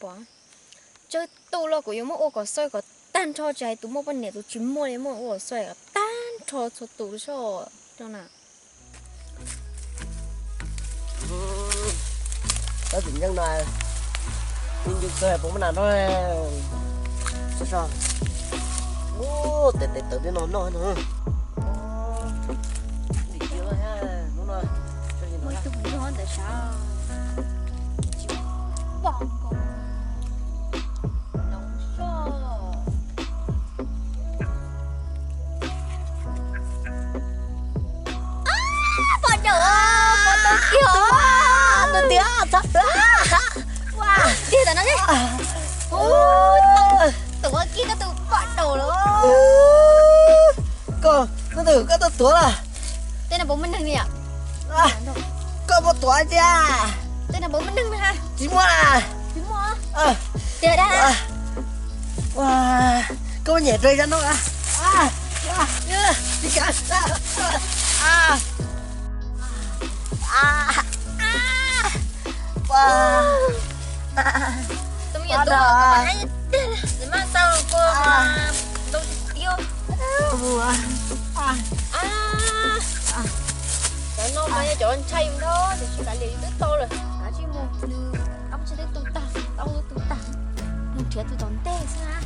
Pom, tsawg tus los kuv yuav muab ua kom xaus kom tag nrho, tsis hais tus muaj poj niam tus tsis muaj li, muab ua kom xaus kom tag nrho txhua tus soj no na. Tab sis nyeej no, ib ncug kawg puas muaj nas nrog. Soj, tes tes tawv tib no noj no. Muaj ib tug nrog ntawm sav, tsis pom nkaus. Soj. Poj daum, poj daum kiag. Tus tiag, ua tiag tam no ne. Tus ua kiag koj tus poj daum los. Koj, koj tus, koj tuaj tuav lawm. Tej no puas muaj neeg li yom? Koj puas tuav tiag? Tej no puas muaj neeg li ha? Tsis muaj. Tsis muaj. Tiag dab. Koj nyem rau zaj no. Tus me nyuam tub, tsis maj tau kua mas ntau tiag. Cov no mas yog cov ntshai yus nrho, tiam sis kav liam yus twb tau lawm, kav tsij mus, nws qab tsis twb tu tag, tau tu tag, mus nrhiav tus tom ntej xwb na.